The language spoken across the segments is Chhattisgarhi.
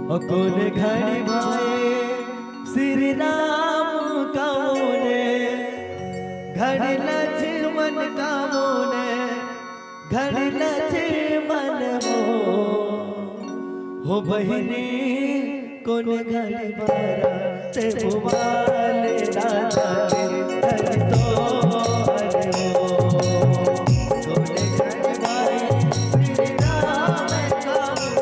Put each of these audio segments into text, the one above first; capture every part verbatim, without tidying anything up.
ओ कोन घड़ी भाए श्री राम कामोने, घड़ी लक्ष्मण कामोने, घड़ी लक्ष्मण हो। हो बहिनी कोन घड़ी बारा ते बुवाले राजा के घड़ी तो अरे हो। कोन घड़ी भाए श्री राम कामोने,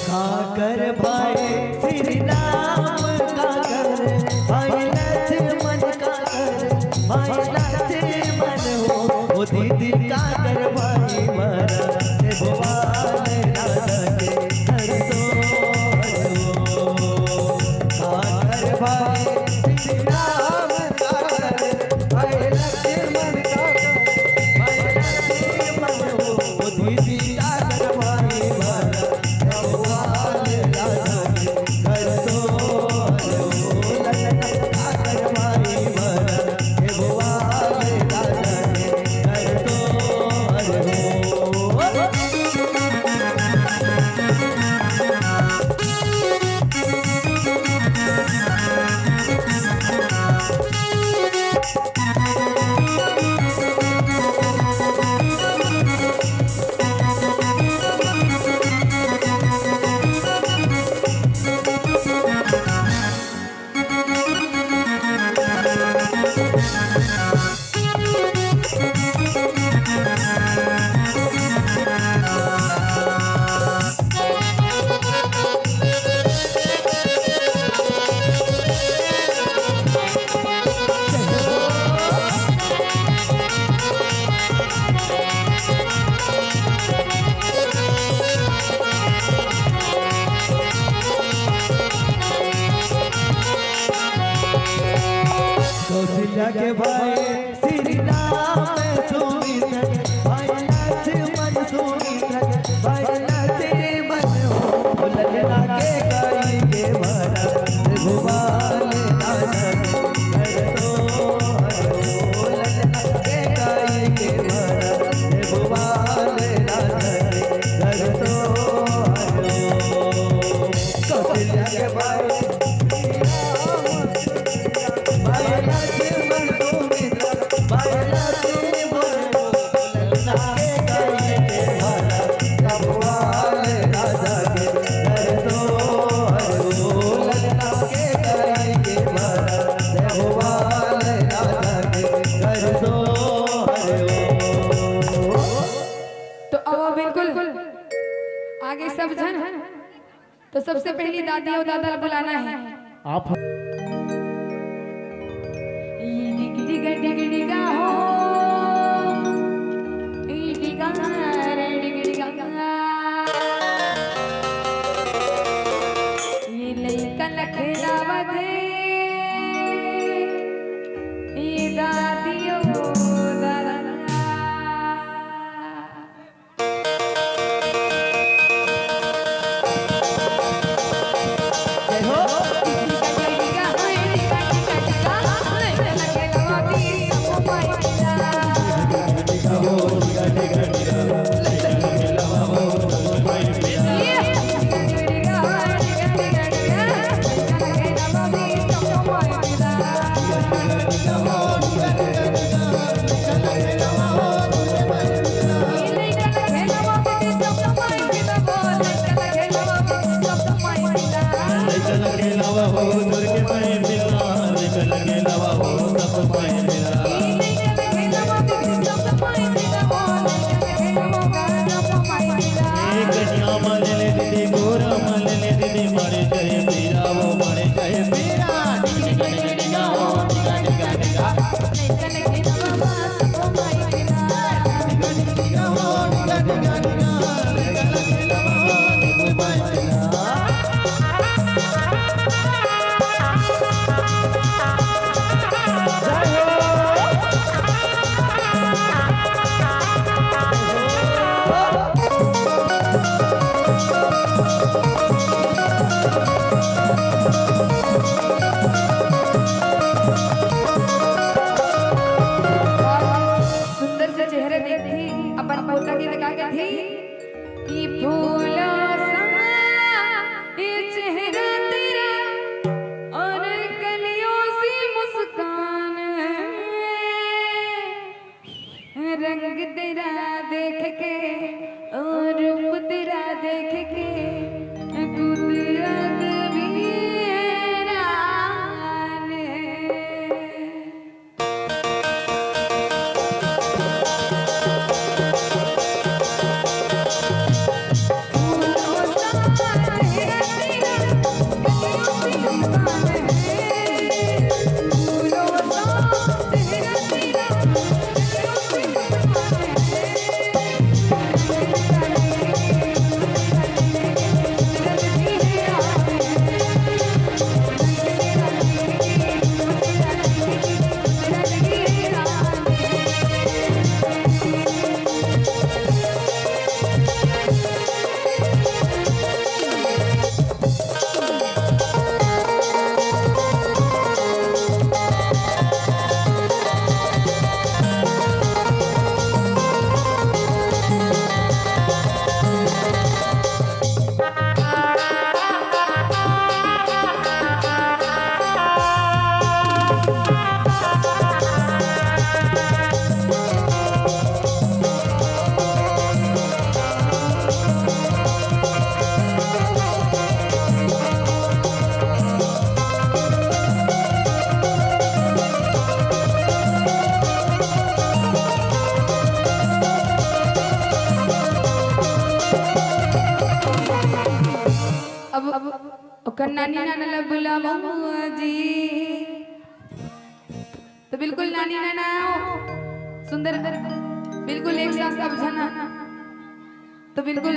काकर भाई श्री राम काकर, भाई लक्ष्मण काकर, भाई लक्ष्मण हो, ओ दीदी काकर भाई मारा, हे भगवान राजा के घर तो हो। काकर भाई श्री राम काकर, भाई लक्ष्मण काकर, भाई लक्ष्मण हो, ओ दीदी काकर भाई मारा, कौशल्या के भाई श्री राम सुमिरन, भाई लक्ष्मण सुमिरन, भाई लक्ष्मण हो, ललना के कई के भरा, भगवान नानक घर तो हरो, ललना के कई के भरा, भगवान नानक घर तो हरो। कौशल्या के भाई तो अब बिल्कुल आगे सब झन। तो सबसे पहली दादी और दादा ला बुलाना है। आप डिग डिग डिग डिगा हो, ए डिगा सुंदर से चेहरा देखती अपन पोता के लगा के थी कि फूलों सा ये चेहरा तेरा और कलियों सी मुस्कान है। रंग तेरा देख के और रूप तेरा देख के कुदरत भी हैरान है। अब, अब ओकर नानी नाना ला बुलावा बुआ जी। तो बिल्कुल नानी नाना आओ। सुंदर, बिल्कुल एक साथ सब जना। तो बिल्कुल,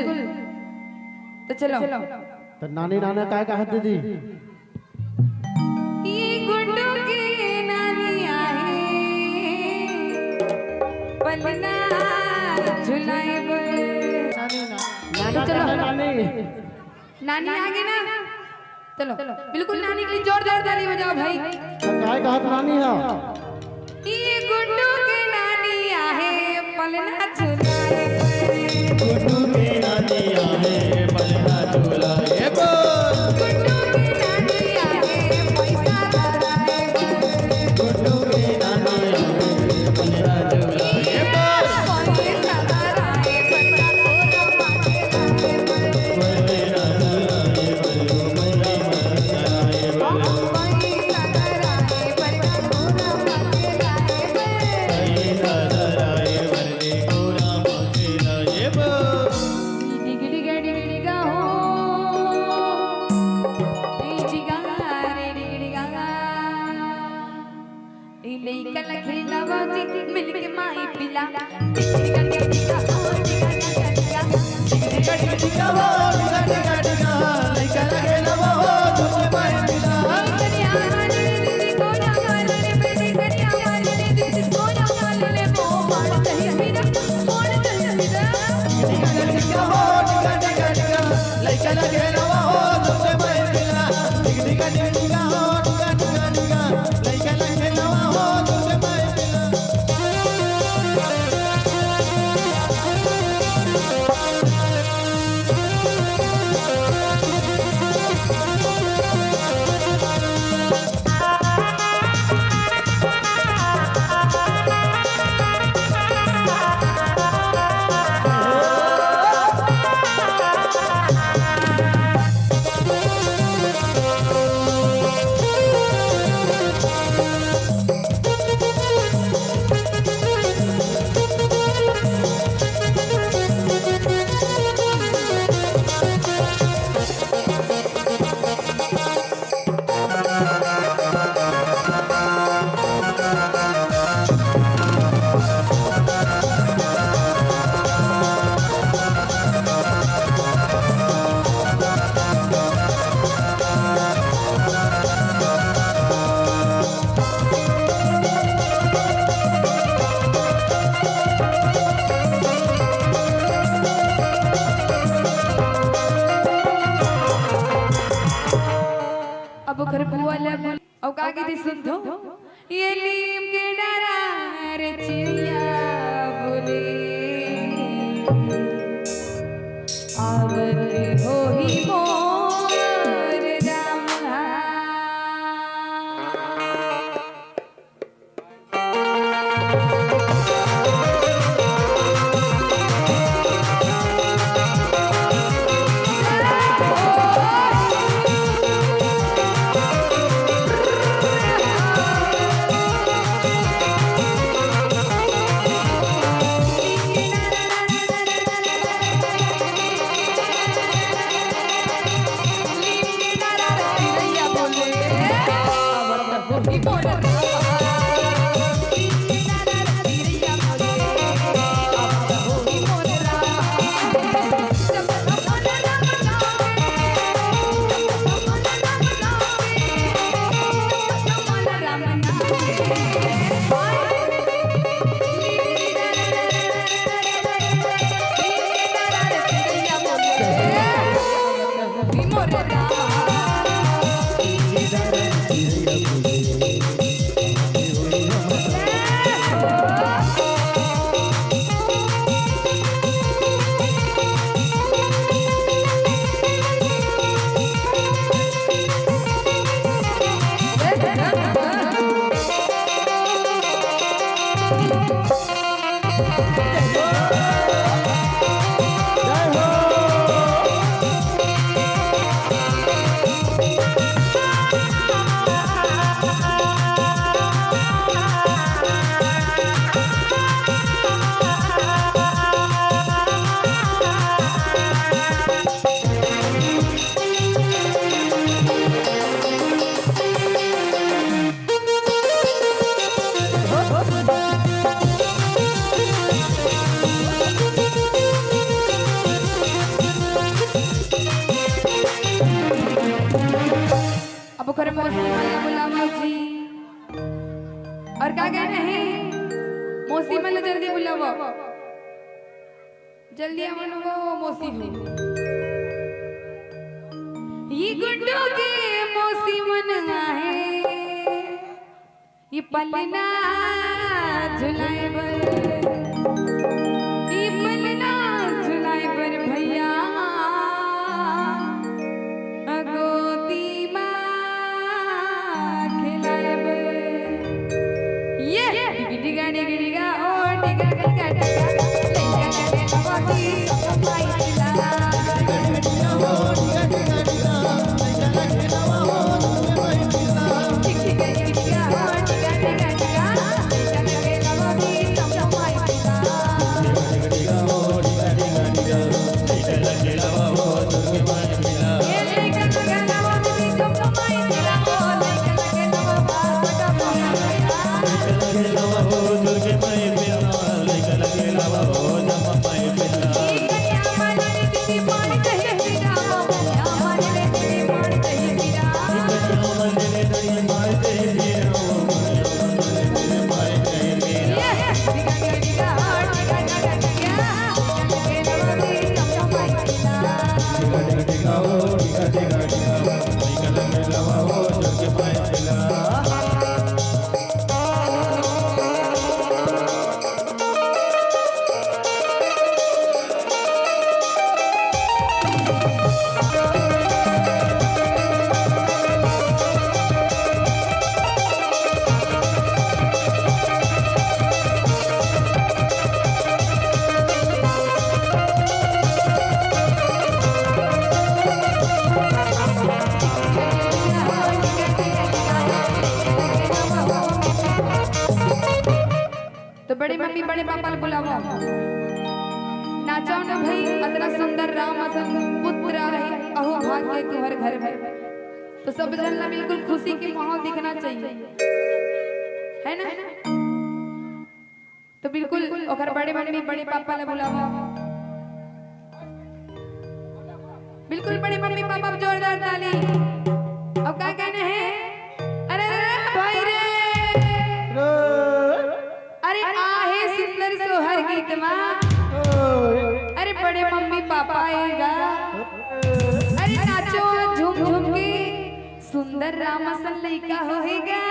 तो चलो। तो नानी नाना काय कहत दीदी? ये गुड्डू के नानी आहे, पलना झुलाए बर। नानी ना, नाना चलो। कहे नानी। नानी आगे ना, चलो, बिल्कुल नानी के लिए जोरदार ताली बजाओ भाई। काय कहत नानी है? ये गुड्डू के नानी आहे, पलना झुलाए। गुड्डू के नानी आहे, पलना झुलाए। बोल। गुड्डू के नानी आहे, पैसा धराए। गुड्डू के नानी आहे, पलना झुलाए। बोल। पैसा धराए, पैसा धराए। ए लइका ला खेलावा जी, मिलके माई पिला। टिका, टिका, टिका, ओ टिका, टिका, टिका। टिका, टिका, टिका, ओ टिका, टिका, टिका। लइका ला खेलावा हो, तुझे माई पिला। करिया वाली दीदी, गोरा वाली दीदी, करिया वाली दीदी, गोरा वाली ले, मोड़ दही मेरा, मोड़ दही मेरा। टिका, टिका, टिका, ओ टिका, टिका, टिका। लइका ला खेलावा हो, तुझे माई पिला। टिका, टिका, टिका, टिका, ओ टिका, टिका, टिका। लइका ला खेलावा हो, तुझे माई पिला। आवत होही मोर राम। अब ओकर मौसी मन ला बुलावो जी। अउ का कहना हे? मौसी मन ला जल्दी बुलावो, जल्दी आवो न वो मौसी हो। ये गुड्डू के मौसी मन आहे। ये पलना झुलाए बर, ये पलना झुलाए बर भैया, गोदी मा खिलाए बर। ये डिगा डिगा डिगा डिगा, ओ डिगा डिगा डिगा, लइका के बाबा की माई ला। तो बड़े मम्मी, बड़े पापा ल बुलावा। नाचो न भई, अतना सुंदर राम असन पुत्र आहे, अहो भाग्य तुहर घर में। तो सब झन ला बिल्कुल खुशी के माहौल दिखना चाहिए, है ना? तो बिल्कुल ओकर बड़े मम्मी, बड़े पापा ल बुलावा। बिल्कुल बड़े मम्मी पापा, जोरदार ताली। अब का कहना हे? अरे रे भाई रे, अरे आहे सुंदर सोहर गीत मा। अरे बड़े मम्मी पापा आएगा। अरे नाचो झूम झूम के। सुंदर राम असन लइका होही गा।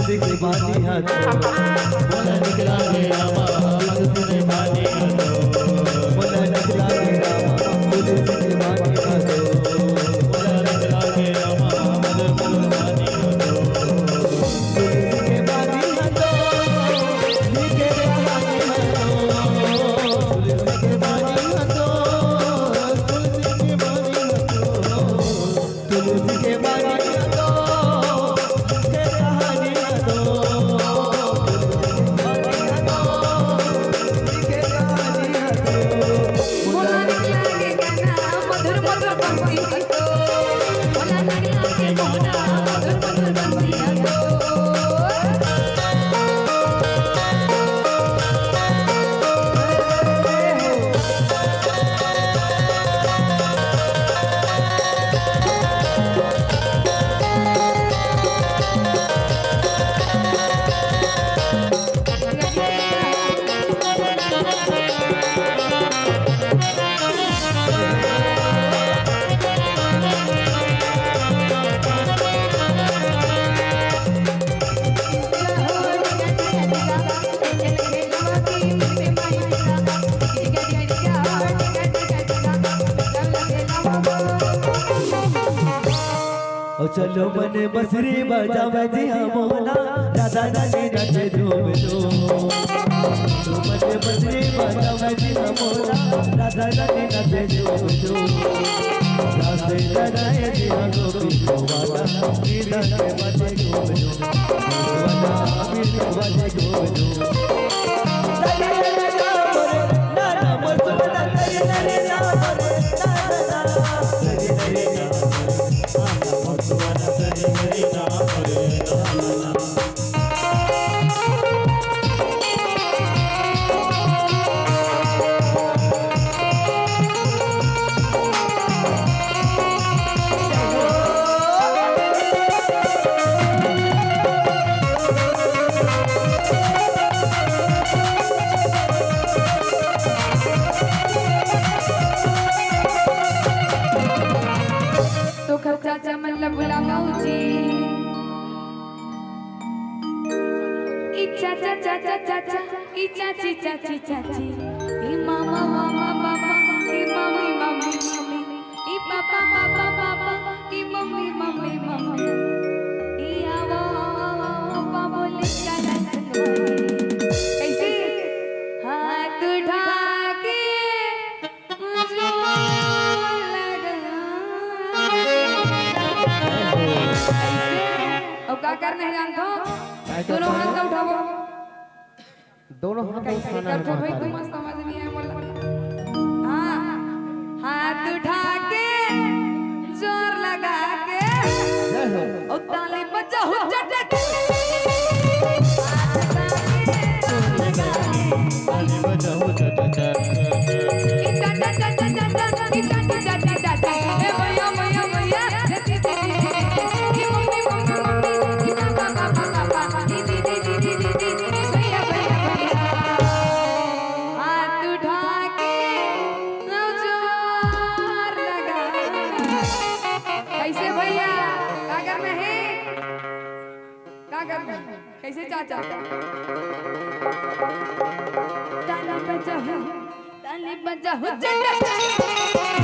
के बानी हा तो, मोला निकला रे रामा, तुलसी के बानी हा तो, मोला निकला रे रामा, तुलसी के बानी हा तो, मोला निकला रे रामा, तुलसी के बानी हा तो, तुलसी के बानी हा तो, नी के बानी हा तो, तुलसी के बानी हा तो, तुलसी के बानी हा तो। तुलसी के बानी हा तो, के कहानी हा तो, तुलसी के बानी हा तो, के कहानी हा तो। मोला निकला रे गाना, मधुर मधुर पंक्ति हा तो, मोला निकला रे गाना, मधुर मधुर पंक्ति हा तो। ओ चलो मन बसरी बजावे जी हमोना, राधा रानी नाचे झूम झूम। चलो मन बसरी बजावे जी हमोना, राधा रानी नाचे झूम झूम। राधे राधे जी हमो पिछवाना, गिरधर के बाजे झूम झूम। तो खर्चा चमन ल बुलावो जी। ई चाचा, चाचा, चाचा, ई चाची, चाची, चाची, ई मामा, मामा, मामा, ई मामी, मामी, मामी, ई पापा, पापा, पापा, ई मम्मी, मम्मी, मम्मी, ई आवो, आवो, आवो, बाबू, ले चला संगवारी। कैसे? हाथ उठा के जोर लगा। कैसे? अब का करना है जानत हो? दोनों हाथ ला उठावो। दोनों हाथ कैसे उठाना है करथो भाई, तुम्हारा। तुम समझ नहीं है बोला। हाँ, हाथ उठा के जोर लगा के जय हो। और ताली बजाओ चटक। ताली बजाओ चटक। ए भैया, भैया, भैया। हाथ उठा के जोर लगा। कैसे भैया? का करना है? का करना है? कैसे चाचा? ताली बजाओ। ताली बजाओ, चटक।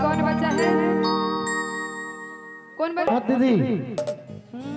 कौन बचा है? कौन बचा? हाँ दीदी। हम्म।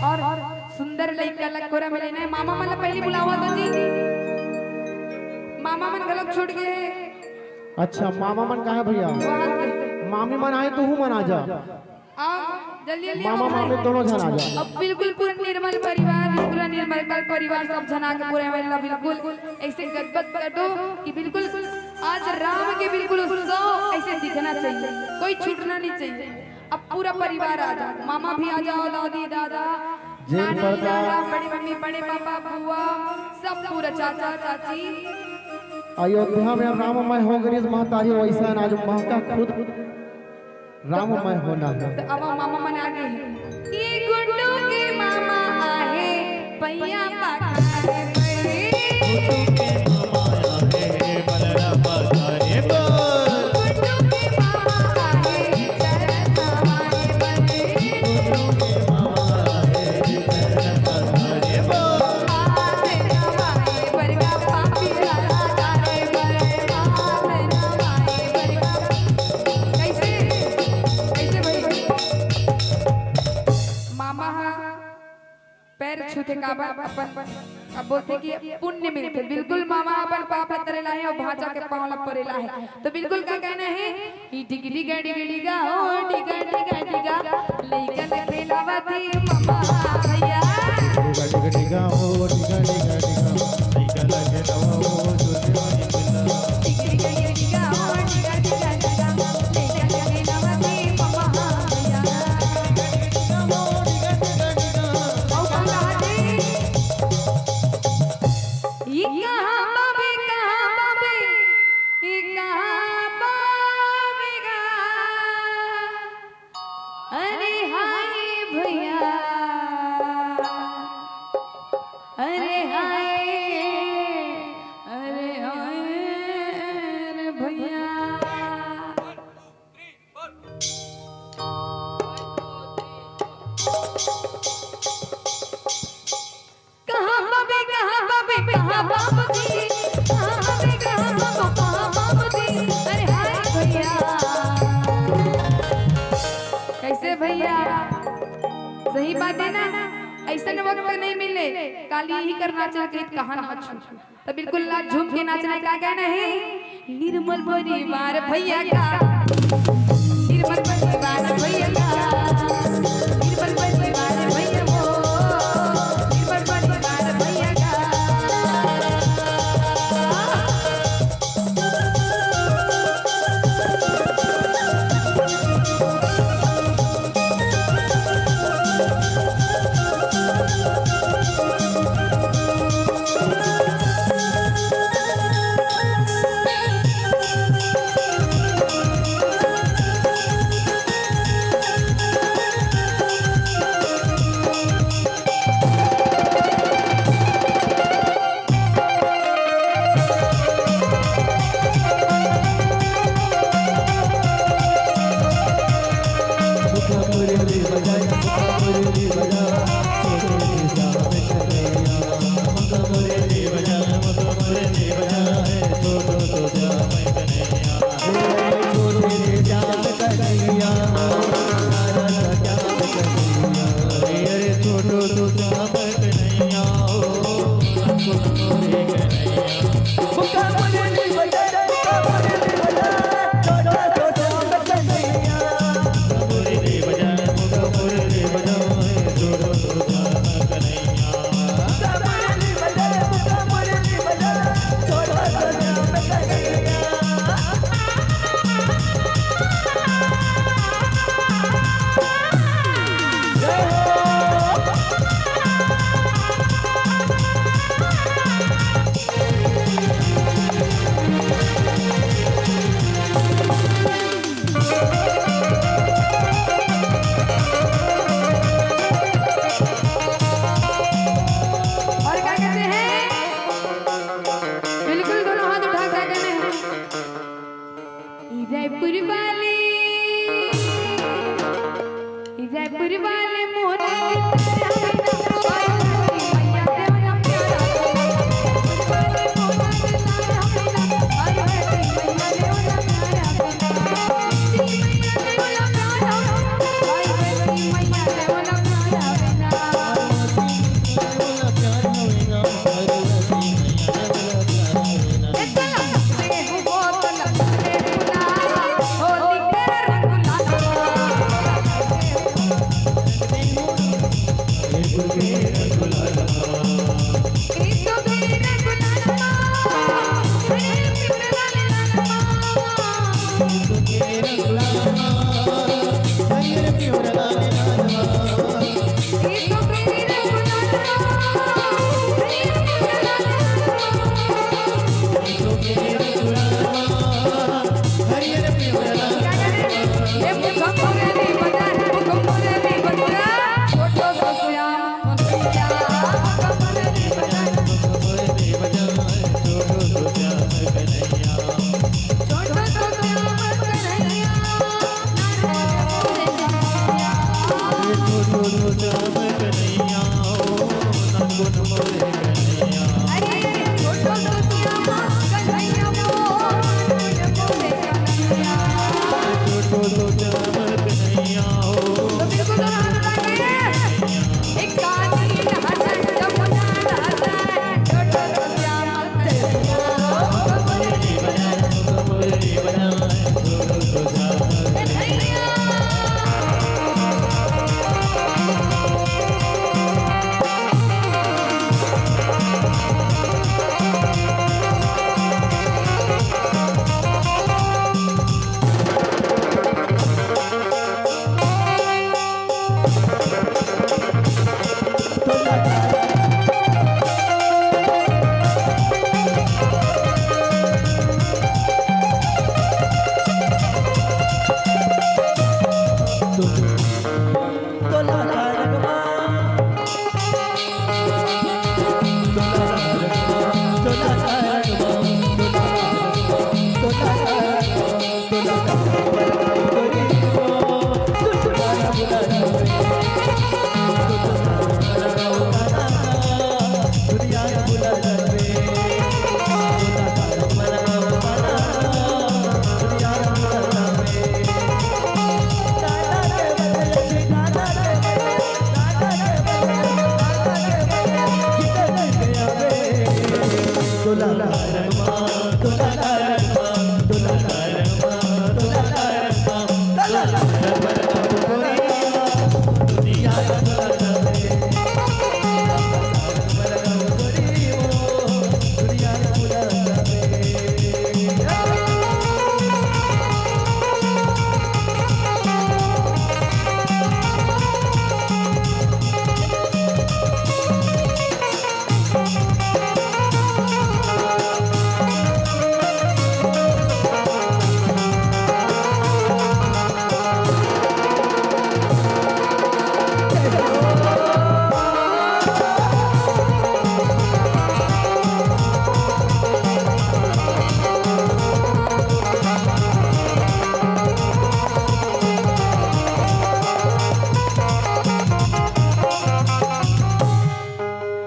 और सुंदर लइका ला कोरा में लेना है। मामा मन ला पहली बुलावा तो जी, मामा मन घलोक छूट गए हैं। अच्छा, मामा मन कहाँ है भैया? वहाँ पे। मामी मन आए तो हूँ मन आ जा। आओ, जल्दी जल्दी मामा आओ भाई। मामी दोनों झन आ जा। अब बिल्कुल पूरा निर्मल परिवार, पूरा निर्मल परिवार सब झन आके पूरा मेला बिल्कुल ऐसे गदगद कर दो कि बिल्कुल आज राम के बिल्कुल उत्सव ऐसे दिखना चाहिए, कोई छूटना नहीं चाहिए। अब पूरा परिवार आ जाओ, मामा भी आ जाओ, दादी दादा, जेल नानी, पर्दा। दादा, बड़ी मम्मी, बड़े पापा, बुआ, सब पूरा चाचा चाची। अयोध्या में राममय हो गरीस महतारी, वैसा आज महका खुद राममय होना है। तो अब मामा मन आ गए हैं। ये गुड्डू के मामा आए, पैया पखारे परे। कैसे, कैसे भाई? मामा हा पैर छूथे काबर अपन, अब बोलथे कि पुण्य मिलथे। बिल्कुल मामा अपन पाँव परे ला हे अउ भांचा के पाँव ला परे ला हे। तो बिल्कुल का कहना है कि डिग डिग डिग डिगा, ओ डिग डिग डिगा, लइका ल खेलावत हे मामा भैया। डिग डिग डिगा, ओ डिग डिग डिगा, लइका ल खेलावत हे मामा भैया। अरे हाय भैया, अरे हाय, अरे हाय रे भैया। कहाँ बाबे, कहाँ बाबे, कहाँ बाबू जी? कहाँ बाबे, कहाँ बाबू, कहाँ बाबू जी? अरे हाय भैया। कैसे भैया? सही बात है ना, ऐसा वक्त नहीं मिले, काली ही करना चाहिए, कहाँ ना छू। तो बिल्कुल ला झूम के नाचना है, का कहना है? निर्मल परिवार भैया का, निर्मल परिवार भैया का, निर्मल परिवार भैया वो, निर्मल परिवार भैया का।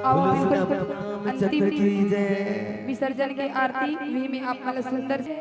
अउ बिल्कुल अंतिम विसर्जन के आरती, उही में आप मन ला सुंदर से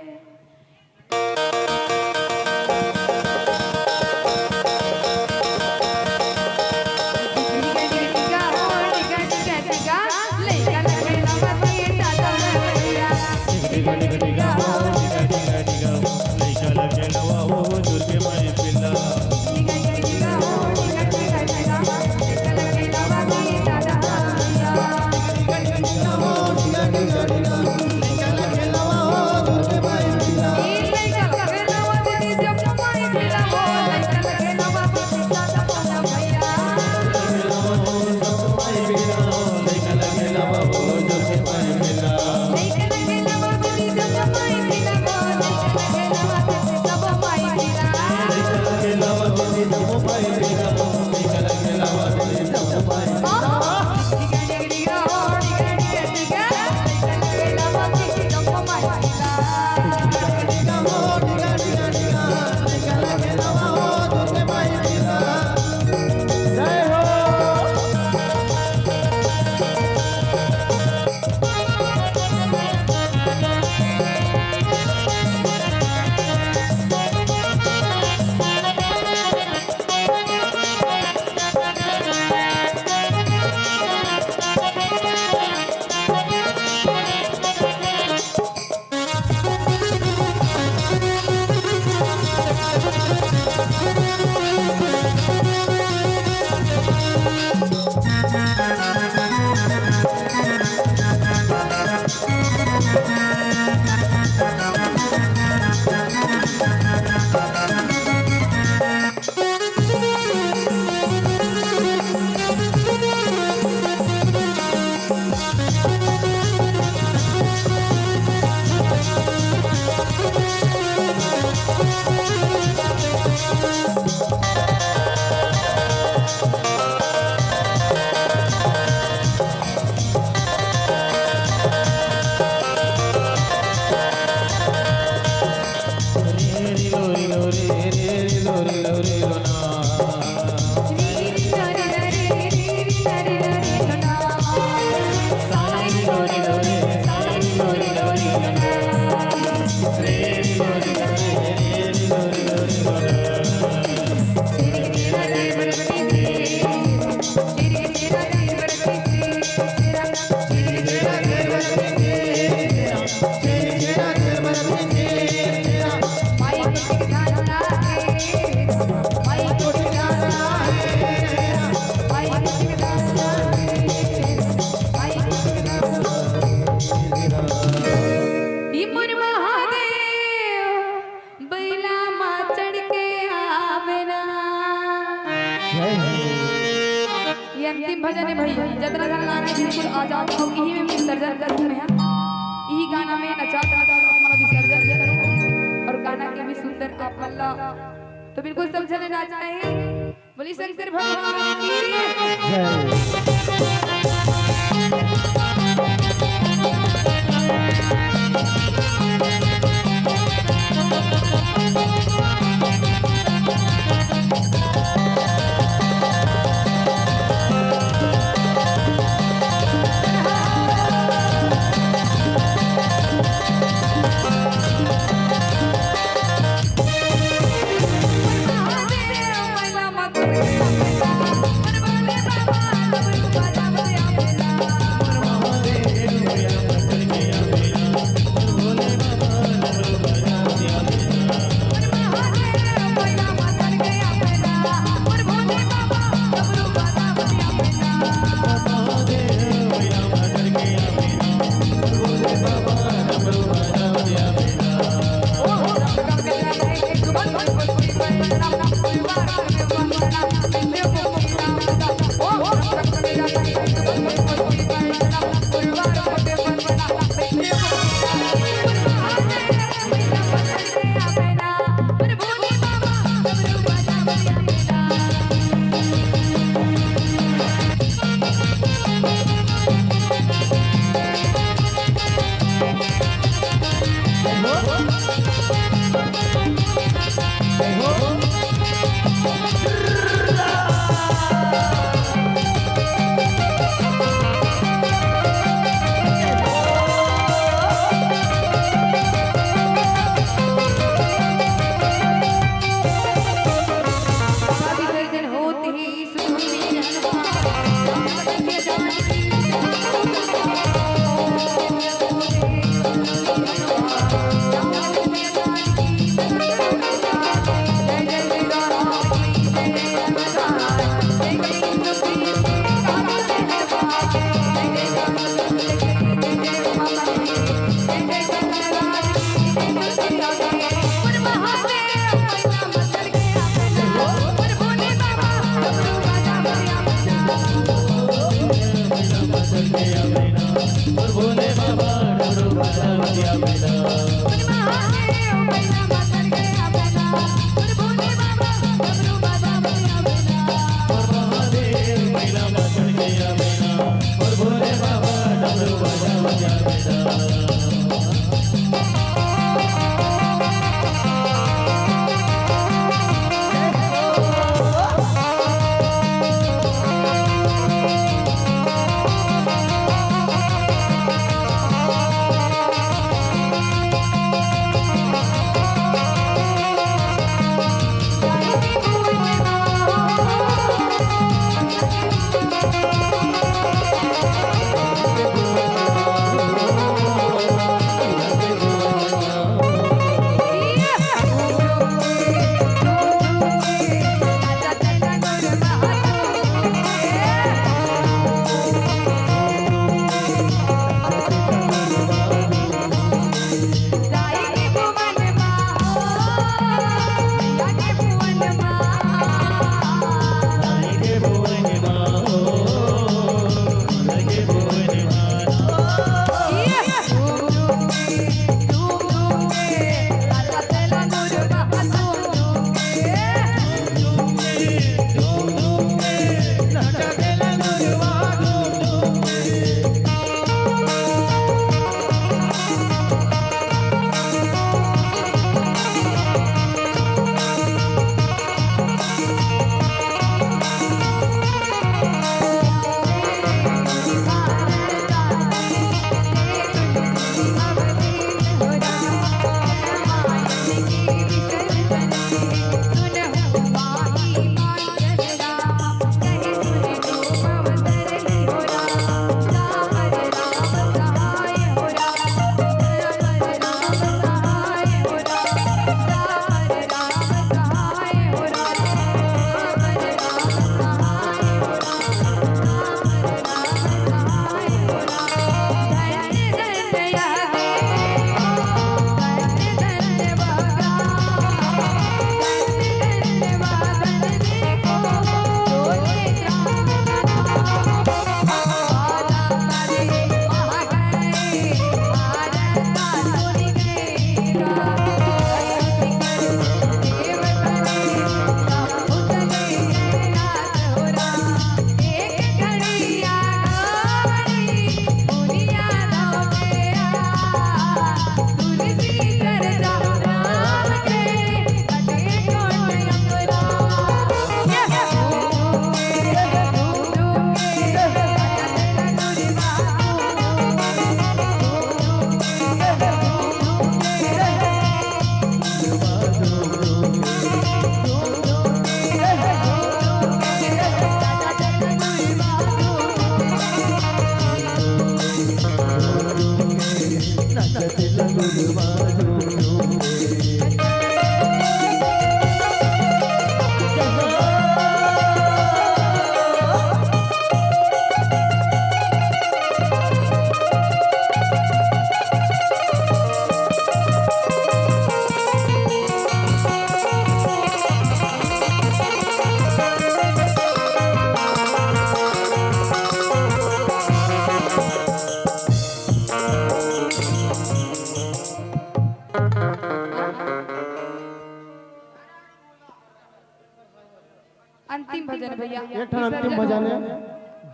ये अंतिम भजन है भैया, जतना झन गाना है बिल्कुल आजाद हो, इही में विसर्जन करूँ मैं। इही गाना में नचात नचात आप मन विसर्जन भी करूँ और गाना के भी सुंदर आप मन ला तो बिल्कुल सब झने नाचना है। बोलिए शंकर भगवान की। जय।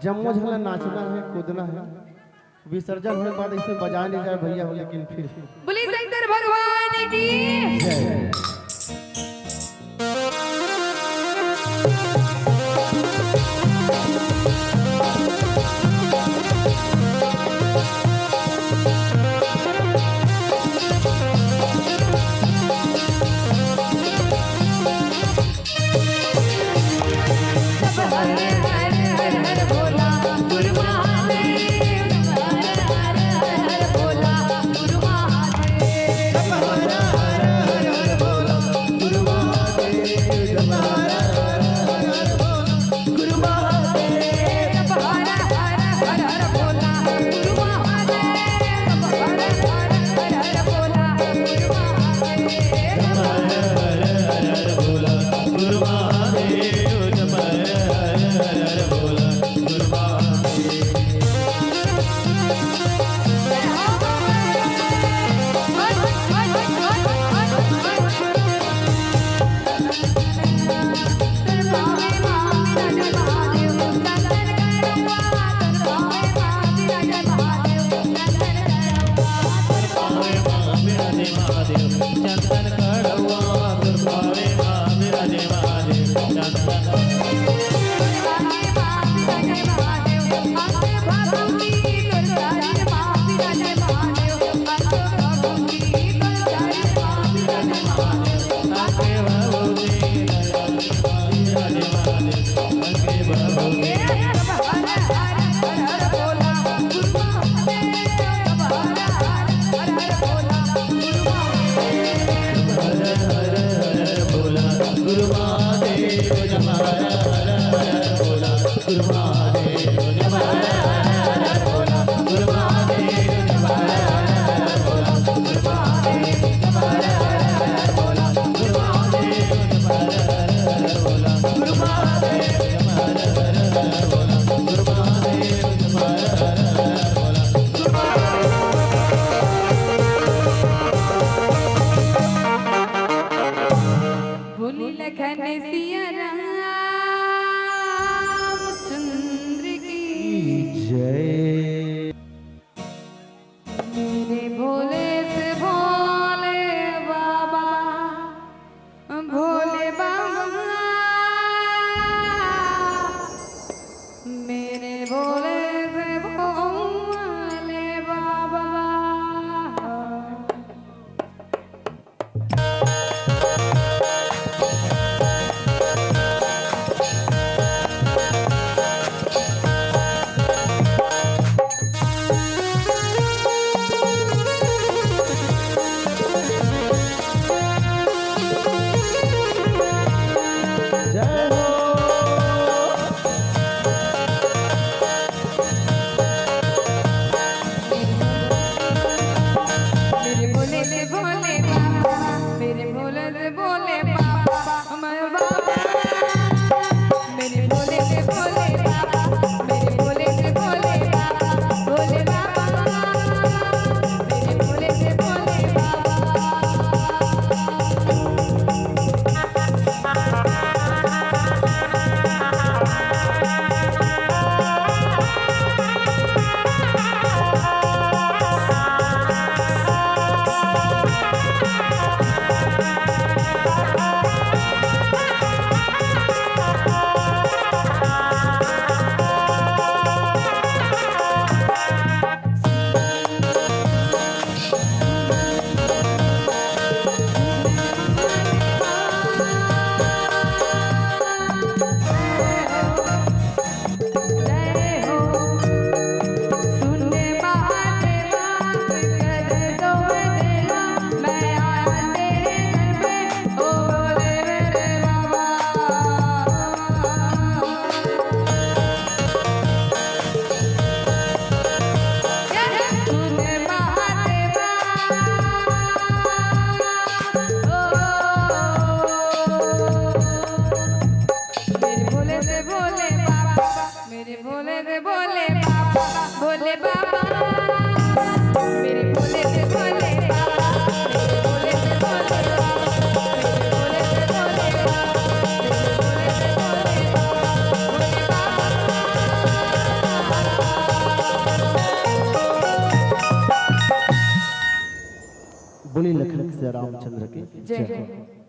जम्मो झन ला नाचना हे, कूदना हे। विसर्जन होए के बाद ऐसे बजाए नहीं जाए भैया हो, लेकिन फिर बोलिए शंकर भगवान की। जय। बोली लखन सिया रामचंद्र की जय हो।